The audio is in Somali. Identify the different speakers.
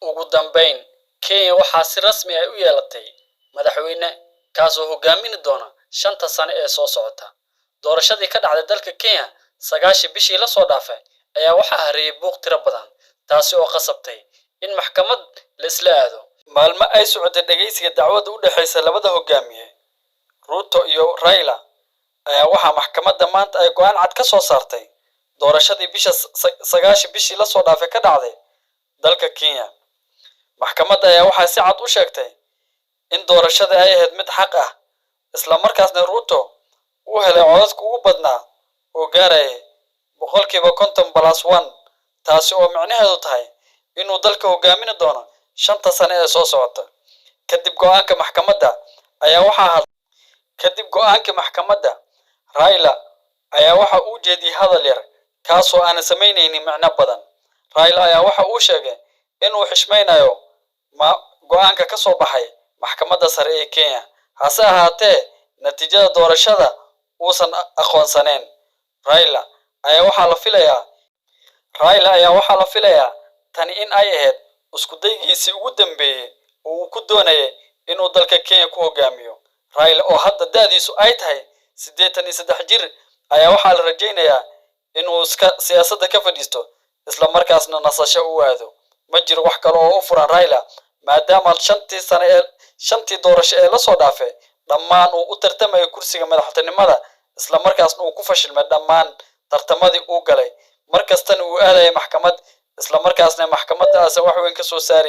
Speaker 1: Ugu dambayn, Kenya waxaa si rasmi ah u yeelatay madaxweyne kaasoo hoggaamini doona 5-ta sano ee soo socota. Doorashadii ka dhacday dalka Kenya 9 bishii la soo dhaafay ayaa waxaa hareeyay buuq tiro badan, taasi oo qasabtay in maxkamad la isla aado. Maalmo ay socotay dhageysiga dacwadda u dhexeysa labada hogaamiye, Ruto iyo Raila, ayaa waxaa maxkamadda maanta ay go'aan cad ka soo saartay doorashadii bisha 9 bishii la soo dhaafay ka dhacday dalka Kenya. Maxkamadda ayaa waxaa si cad u sheegtay in doorashada ay ahayd mid xaq ah, isla markaasna Ruto uu helay codadka ugu badnaa oo gaarayay 50%+1, taasi oo micnaheedu tahay inuu dalka hogaamini doono 5-ta sano ee soo socota. Kadib go'aanka maxkamadda, Raila ayaa waxa uu jeediyey hadal yar kaasoo aanan samaynaynin micno badan. Raila ayaa waxa uu sheegay inuu xishmaynayo ma go'aanka ka soo baxay maxkamadda sare ee Kenya, hase ahaatee natiijada doorashada uusan aqoonsaneyn. Raila ayaa waxaa la filayaa tani in ay ahayd isku daygiisii ugu dambeeyey oo uu ku doonayay inuu dalka Kenya ku hogaamiyo. Raila oo hadda da'diisu ay tahay 83 jir ayaa waxaa la rajaynayaa inuu iska siyaasadda ka fadhiisto, isla markaasna nasasho u aado. Ma jiro wax kale oo u furan Raila, maadaama 5-tii sano ee 5-tii doorasho ee lasoo dhaafay dhammaan uu u tartamayo kursiga madaxtinimada, isla markaasna uu ku fashilmay dhammaan tartamadii uu galay, mar kastana uu aadayay maxkamad, isla markaasna maxkamadda aasan wax weyn ka soo saari.